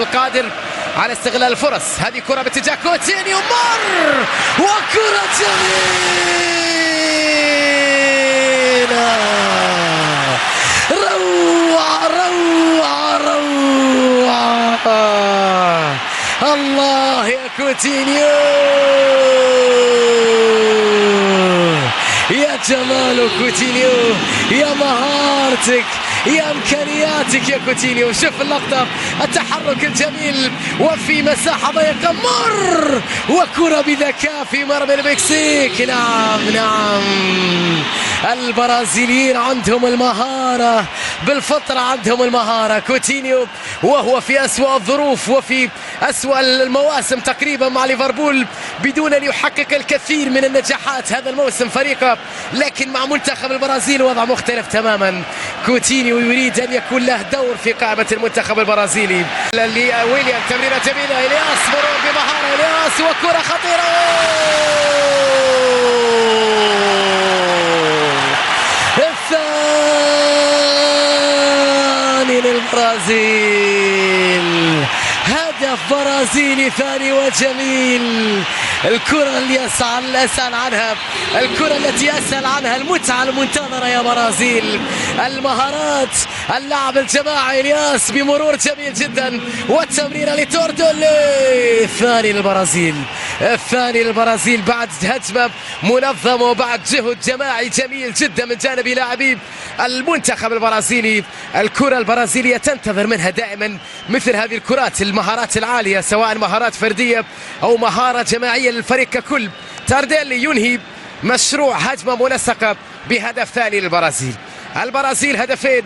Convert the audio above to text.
القادر على استغلال الفرص. هذه كرة باتجاه كوتينيو، مر وكرة جميلة، روعة روعة روعة. الله يا كوتينيو، يا جمال كوتينيو، يا مهارتك، يا امكانياتك يا كوتينيو. شوف اللقطة، التحرك الجميل وفي مساحة ضيقه، مر وكره بذكاء في مرمى المكسيك. نعم نعم، البرازيليين عندهم المهارة بالفطرة، عندهم المهارة. كوتينيو وهو في اسوأ الظروف وفي اسوأ المواسم تقريبا مع ليفربول بدون ان يحقق الكثير من النجاحات هذا الموسم فريقه، لكن مع منتخب البرازيل وضع مختلف تماما. كوتينيو يريد ان يكون له دور في قائمة المنتخب البرازيلي. ويليام، تمريره جميلة، الياس مرور بمهارة، الياس وكره خطيرة. الثاني للبرازيل، هدف برازيلي ثاني وجميل. الكرة اللي أسأل عنها، الكرة التي أسأل عنها المتعة المنتظرة يا برازيل. المهارات، اللعب الجماعي، الياس بمرور جميل جدا والتمريرة لتوردولي. الثاني للبرازيل، الثاني للبرازيل بعد هجمة منظمة وبعد جهد جماعي جميل جدا من جانب لاعبي المنتخب البرازيلي. الكرة البرازيلية تنتظر منها دائما مثل هذه الكرات، المهارات العالية، سواء مهارات فردية أو مهارة جماعية للفريق ككل. تارديلي ينهي مشروع هجمة منسقة بهدف ثاني للبرازيل. البرازيل هدفين.